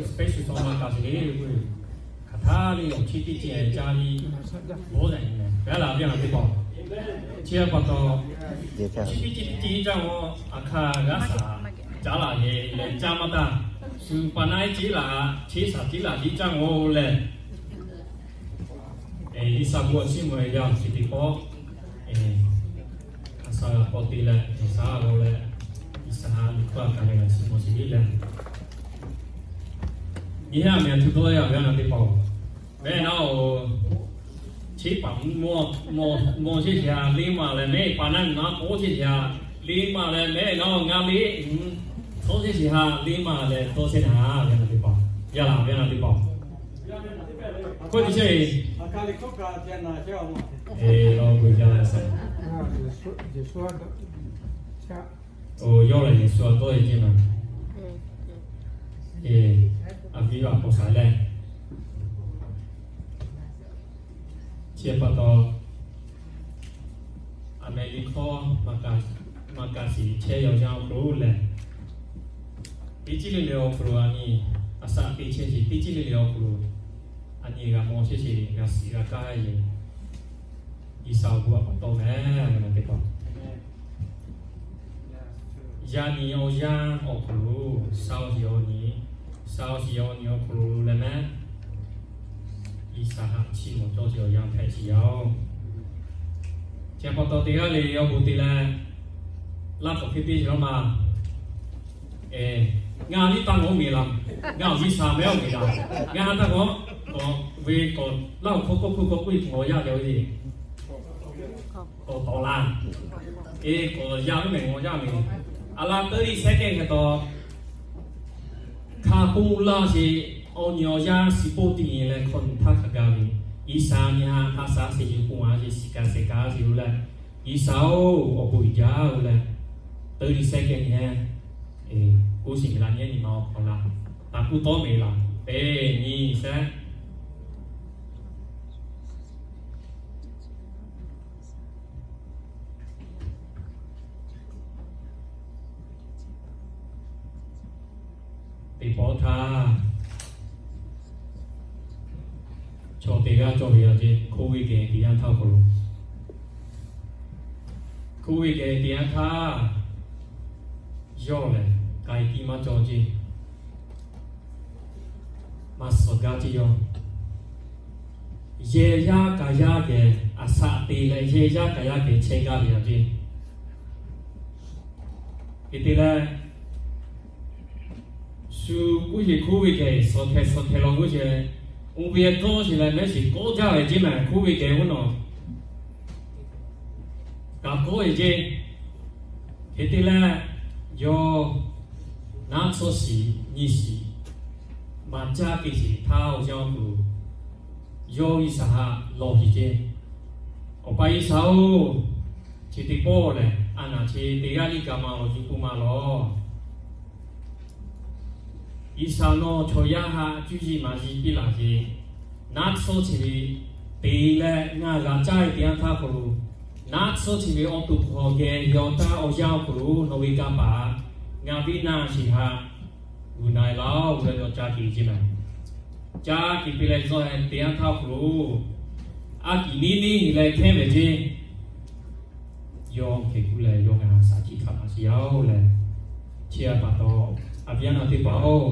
special song ma kaꞈ sheˍ le k'o, hk'aˬ htaˇ le awˬ chi teˇ ceuˬ caˇ le, bawˇ leh, gaˉ la ve a teˇ hpaˍ, chi pa taw, chi teˇ ceuˬ teˇ ceuˬ caˇ-o, a hk'aˇ g'a shaˍ caˉ laˬ ve leh caˇ maˇ taˇ, shu pa naˉ ceˉ laˬ, cheˇ shaˍ ceˉ laˬ tiˉ caˇ-o leh, G'uiˬsha bon a chiˇ mvuh ve yaˇ chi teˇ pawˆ, a sha g'a k'awꞈ te leh, G'uiˬsha g'a leh, G'uiˬsha ha liꞈ hkawˇ a kaˍ leh g'a chiˇ mvuh sheˍ le leh, nyi haˉ meh a tuˬ dawˇ yaˇ ve a naˬ teˇ hpaˍ-oˬ, mehˆ naˉ-oˬ, cheˇ paˍ mvuhˇ mawˇ mawˇ chehˇ sheˍ ha le maˬ leh, mehˆ paˍ naˉ naˉ k'oˆ chehˇ sheˍ ha le maˬ leh, mehˆ naˉ ngaˇ le, tawˇ chehˇ sheˍ ha le maˬ leh tawˇ chehˇ na ve a naˬ teˇ hpaˍ, yaˇ laˬ ve a naˬ teˇ hpaˍ, k'oˆ te chehˇ ve, a, yawˇ lehˬ Yeˍsuˆ a dawˇ e ceˇ ma, a viˉ a hpaw shaˍ leh, chi pa taw, a meh liꞈ hkawˇ maˇ kaˍ shiˍ chehˇ yaw yaˇ awˬ hk'aw lo lehˬ, teˇ ciˉ le le awˬ hk'aw lo a nyi, a shaꞈ teꞈ chehˇ sheˍ, teˇ ciˉ le le awˬ hk'aw lo a nyi g'a mawˬ chehˇ sheˍ, g'a shiˍ g'a kaˇ yeˬ, G'uiˬsha awˬ bon a pa taw meh a naˬ teˇ hpaˍ, yaꞈ nyi awˬ yanˇ awˬ hk'aw lo, sha awˬ shiˍ awˬ nyi, sha awˬ shiˍ awˬ nyi awˬ hk'aw lo leh mehˆ, G'uiˬsha ha chiˇ mvuh cawˇ sheˍ awˬ yanˇ hpehꞈ sheˍ yaˇ-oˬ, chi pa taw teˇ g'aˇ le awˬ bon te leh, laˇ k'awꞈ hk'e te sheˍ law ma, ngaˬ liˇ taˇ g'awˇ meh laˬ, ngaˬ awˬ G'uiˬsha mehˉ awˬ meh laˬ, ngaˬ ha taˇ g'awˇ, k'awꞈ ve k'awꞈ laˇ awˬ hk'aw k'oˆ hk'oˆ k'oˆ k'oˆ ve k'awꞈ yaˇ ve le, k'awꞈ tawˍ laˇ, e k'awꞈ yaˇ ve mehˬ g'awˇ yaˇ ve, a la thirty second hk'e taw, hk'a k'oˆ laˇ sheˍ, awˬ nyi awˬ yanˇ shiˍ poˆ teˇ nyi leh hkawˇ nyi htaˇ hk'a gaˬ ve, G'uiˬsha nyi ha hk'a shaˍ sheˍ yuˬ k'o a sheˍ shiˍ kaˍ sheˍ kaˍ sheˍ lo leh, G'uiˬsha-oˬ, awˬ bon uiˍ jaˇ-oˬ leh, thirty second nyi, k'oˆ shiˍ meh laˬ nyi nyi ma awˬ hk'aw laˇ, taˍ kuˇ tawˉ meh laˬ, teˇ nyi sheˍ Teˇ pawˆ htaˇ, chaw teˇ g'aˇ cawˬ ve yaˇ ceˇ, hkoˇ ve kehˬ teˇ yanˇ htaˇ awˬ hk'aw lo, hkoˇ ve kehˬ teˇ yanˇ htaˇ, yawˇ lehˬ k'ai tiˇ maˇ cawˬ ceˇ, maˇ suhˍ gaˇ ceˇ yawˇ. Yehˬ yaˇ kaˍ yaˇ kehˬ a shaꞈ te leh, yehˬ yaˇ kaˍ yaˇ kehˬ chehˇ gaˇ ve yaˇ ceˇ. Hk'e te leh, shu k'oˆ sheˍ hkoˇ ve kehˬ suhˍ hkeh suhˍ hkeh law k'oˆ sheˍ, oˇ ve kawˆ sheˍ leh mehˉ shiˍ kawˆ jaˇ ve ceˇ mehˬ, hkoˇ ve kehˬ oˇ nawˬ kaꞈ kawˆ ve ceˇ. Hk'e te leh, yawˇ naˉ tsuhˇ shiˍ nyi shiˍ maˍ caˇ te sheˍ htaˇ awˬ yanˇ awˬ hk'aw lo, yawˇ G'uiˬsha haꞈ lawˬ sheˍ ceˇ. Awˬ pa G'uiˬsha-oˬ, chi teˇ pawˆ lehˬ a naˬ chi teˇ g'aˇ liˇ gaˬ ma awˬ yuˬ k'o ma lawˬ. G'uiˬsha nawˬ chaw yaˇ haꞈ cuˇ yiˍ maˍ yiˍ piˇ laˬ sheˍ. Naˉ tsuhˇ chi ve te leh ngaˬ g'a caˇ ve teˇ yanˇ htaˇ hk'aw lo, naˉ tsuhˇ chi ve awˬ to hk'aw geh yaw taˇ awˬ yanˇ awˬ hk'aw lo nawˬ ve kanˇ paˍ ngaˬ viˉ naˆ shiˍ haꞈ g'uˬ na e laˇ-oˬ leh nawˬ ca tiꞈ ceˇ mehˬ. Ca tiꞈ piˇ leh tzuhˆ teˇ yanˇ htaˇ hk'aw lo, a tiꞈ niˉ niˉ leh hkehˉ mehˍ ceˇ. Yawˇ hk'e k'oˆ leh, yawˇ ngaˬ shaˍ hkiˆ hkanˍ maˍ sheˍ yaˇ-oˬ leh, chi pa taw, a viˉ a naˬ teˇ hpaˍ-oˬ,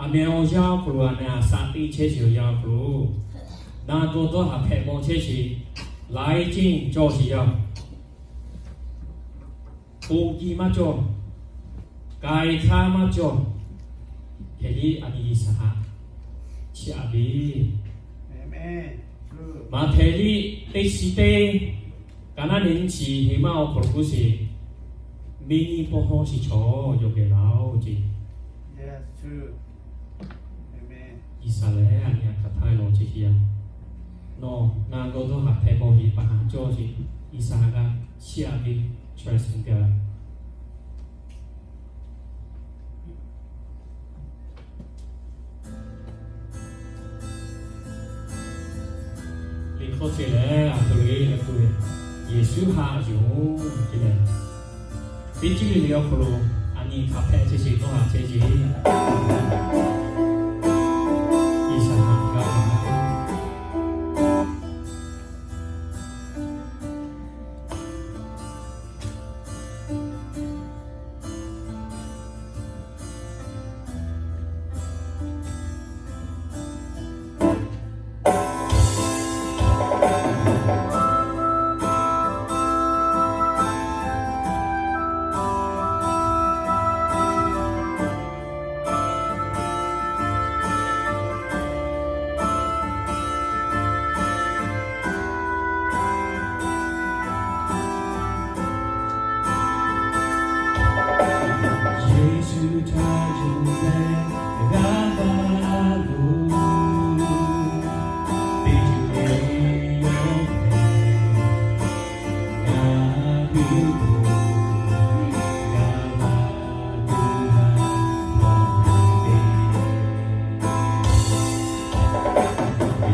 a meh awˬ yanˇ awˬ hk'aw lo a meh a shaꞈ teꞈ chehˇ sheˍ awˬ yanˇ awˬ hk'aw lo, na dawˇ dawˇ haꞈ hpehꞈ bawˆ chehˇ sheˍ, laiˉ ceuˬ cawˬ sheˍ yaˇ. Ponˬ tiꞈ maˇ cawˬ, k'ai hk'aˇ maˇ cawˬ, hk'e liˇ a nyi G'uiˬsha haꞈ chiˇ aꞈ ve, maꞈ htehˍ liˇ teˇ chi teˇ, ka naˉ ne nyiˇ chi heˍ maˇ awˬ hk'aw lo k'oˆ sheˍ, miˇ nyiˇ pawˆ hawˉ shiˍ chaw yawˇ geh laˇ-oˬ ceˇ. G'uiˬsha lehˬ a nyi a hk'aˬ htaˇ lawˬ chehˇ sheˍ yaˇ. Nawˬ na dawˇ dawˇ haꞈ hpehꞈ bawˆ ve pa haˍ cawˇ sheˍ. G'uiˬsha haꞈ g'a chiˇ aꞈ ve, trust in God. Liꞈ hkawˇ ceh lehˬ, a htoꞈ le le k'oˆ ve, Yeˍsuˆ haꞈ yoˬ ceˇ lehˬ, teˇ ceuˬ le le awˬ hk'aw lo a nyi hk'aˬ hpehꞈ chehˇ sheˍ, dawˇ haꞈ chehˇ sheˍ.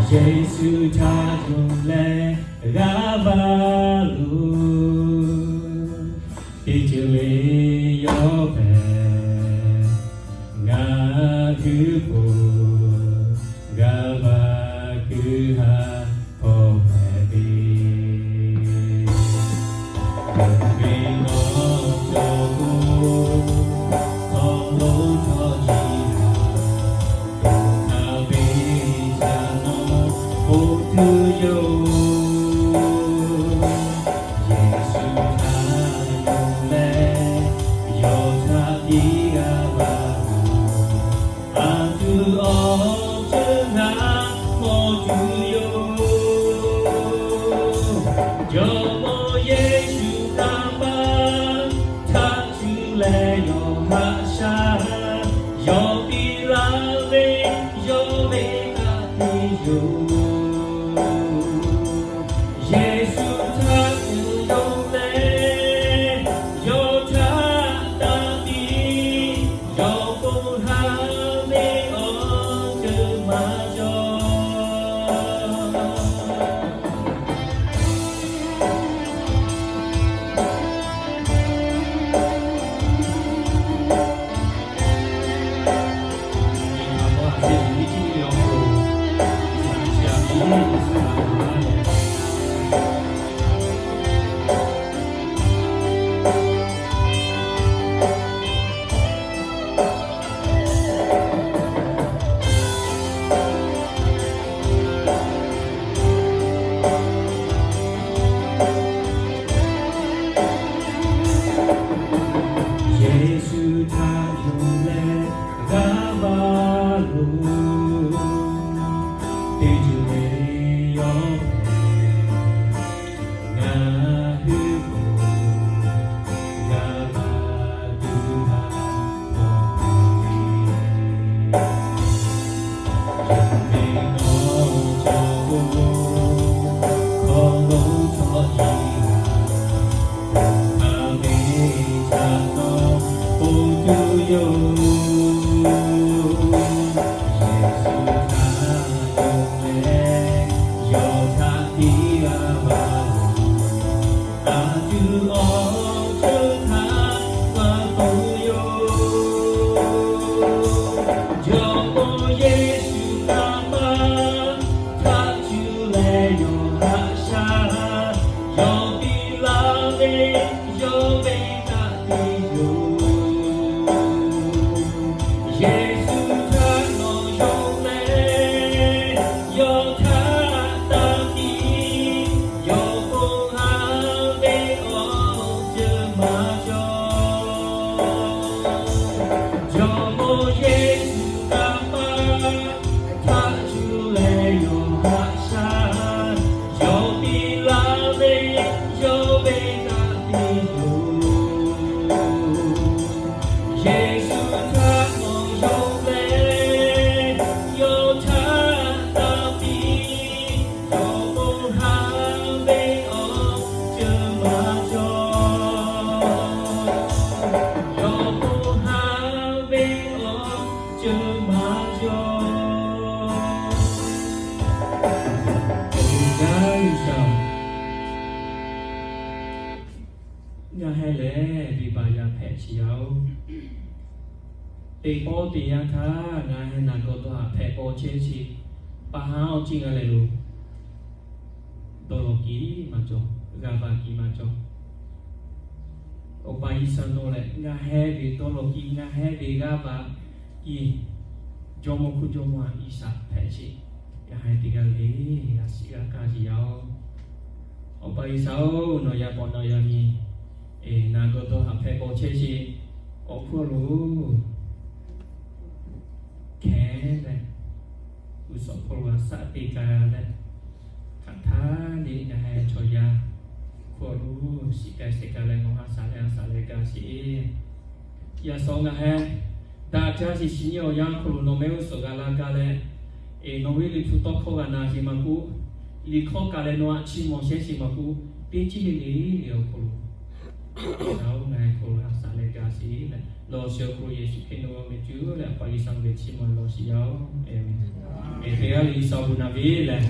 Yeˍsuˆ htaꞈ yonˍ leh g'aˇ va loˬ, teˇ ceuˬ le yawˇ hpehꞈ, ngaˬ hui po g'aˇ va kuiˬ ha hpawˇ hpehꞈ ve. Yonˍ ve nawˬ cawˬ k'o, hk'aw lo htawˇ jiˇ ha, dawˬ hk'a ve htaꞈ nawˬ k'oˆ tuˬ yoˬ. Yeˍsuˆ htaꞈ yonˍ leh, yawˇ htaꞈ tiˉ g'aˇ va loˬ, a tuˬ awˬ ceuˬ htaꞈ mawˬ tuˬ yoˬ. Jawˇmawˇ Yeˍsuˆ kanˇ paˆ htaˇ cuˇ leh yawˇ haꞈ shaˉ, yawˇ piˇ laˇ ve yawˇ ve htaꞈ te yoˬ. Yeˍsuˆ htaꞈ yonˍ leh, yawˇ htaꞈ taˇ piˇ, yawˇ k'o haˉ ve awˬ ceuˬ maˇ cawˬ. Yeˍsuˆ htaꞈ yonˍ leh g'aˇ va loˬ, teˇ ceuˬ le yawˇ hpehꞈ, ngaˬ hui po g'aˇ va tuˬ ha hpawˇ hpehꞈ ve. Yonˍ ve nawˬ cawˬ k'o, hk'aw lo htawˇ jiˇ ha, dawˬ hk'a ve htaꞈ nawˬ k'oˆ tuˬ yoˬ. Yeˍsuˆ htaꞈ yonˍ leh, yawˇ htaꞈ tiˉ g'aˇ va loˬ, a tuˬ awˬ ceuˬ htaꞈ maˇ k'oˆ yoˬ. Jawˇmawˇ Yeˍsuˆ kanˇ paˆ htaˇ cuˇ leh yawˇ haꞈ shaˉ, yawˇ piˇ laˇ ve yawˇ ve htaꞈ te yoˬ. Yeˍsuˆ htaꞈ nawˬ yonˍ leh, yawˇ htaꞈ taˇ piˇ, yawˇ k'o haˉ ve awˬ ceuˬ maˇ cawˬ. Jawˇmawˇ Yeˍsuˆ kanˇ paˆ htaˇ cuˇ leh yawˇ haꞈ shaˉ, yawˇ piˇ laˇ ve yawˇ ve htaꞈ te yoˬ. Yeˍsuˆ htaꞈ nawˬ yonˍ leh, yawˇ htaꞈ taˇ piˇ, yawˇ k'o haˉ ve awˬ ceuˬ maˇ cawˬ. Yawˇ k'o haˉ ve awˬ ceuˬ maˇ cawˬ. G'uiˬsha, ngaˬ hui lehˬ venˇbaˆ yaˇ hpehꞈ sheˍ yaˇ oˬ. Teˇ pawˆ teˇ yanˇ htaˇ ngaˬ hui naˬ gawˬ dawˇ haꞈ hpehꞈ paw chehˇ sheˍ. Paˍ haˉ awˬ ciˉ ngaˬ lehˬ lo dawˇ lawˬ kiˇ maˇ cawˬ, g'aˇ va kiˇ maˇ cawˬ. Awˬ pa G'uiˬsha nawˬ lehˬ ngaˬ hui ve dawˇ lawˬ kiˇ, ngaˬ hui ve g'aˇ va kiˇ, Jawˇmawˇ hk'oˆ Jawˇmawˇ G'uiˬsha hpehꞈ sheˍ. Ngaˬ hui teˇ g'aˇ le le g'a shiˍ g'a kaˇ sheˍ yaˇ oˬ. Awˬ pa G'uiˬsha oˬ, nawˬ yaˇ paw nawˬ yaˇ miˇ naˬ gawˬ dawˇ haꞈ hpehꞈ paw chehˇ sheˍ. Awˬ hk'aw lo hkeh leh, g'uˇ suhˍ hk'aw lo a shaꞈ te kaˇ leh, hk'aˬ htaˇ le ngaˬ hui chaw yaˇ hk'aw lo shiˍ kaˇ shehˍ kaˇ leh nawˬ a shaꞈ leh a shaꞈ leh gaˇ sheˍ. Yaꞈ shawˍ ngaˬ hui daꞈ jaˇ sheˍ shiˍ nyi awˬ yanˇ hk'aw lo nawˬ mehˆ g'uˇ suhˍ g'a la gaˇ leh, nawˬ ve liꞈ hpu tawˇ hkawˇ g'a na sheˍ maˇ k'oˆ, liꞈ hkawˇ kaꞈ leh nawˬ htaꞈ chiˇ mawˬ shehˉ sheˍ maˇ k'oˆ, teˇ ceuˬ le le awˬ hk'aw lo G'uiˬsha oˬ, ngaˬ hui hk'aw lo a shaꞈ leh gaˇ sheˍ leh, lawˬ shiˍ awˬ hk'aw lo Yeˍsuˆ Hkriꞈ nawˬ ve awˬ meh cuˇ leh Awˬ pa G'uiˬsha ve chiˇ mawˬ lawˬ shiˍ yaˇ oˬ. Hk'e g'a ve G'uiˬsha awˬ bon naˍ ve lehˬ,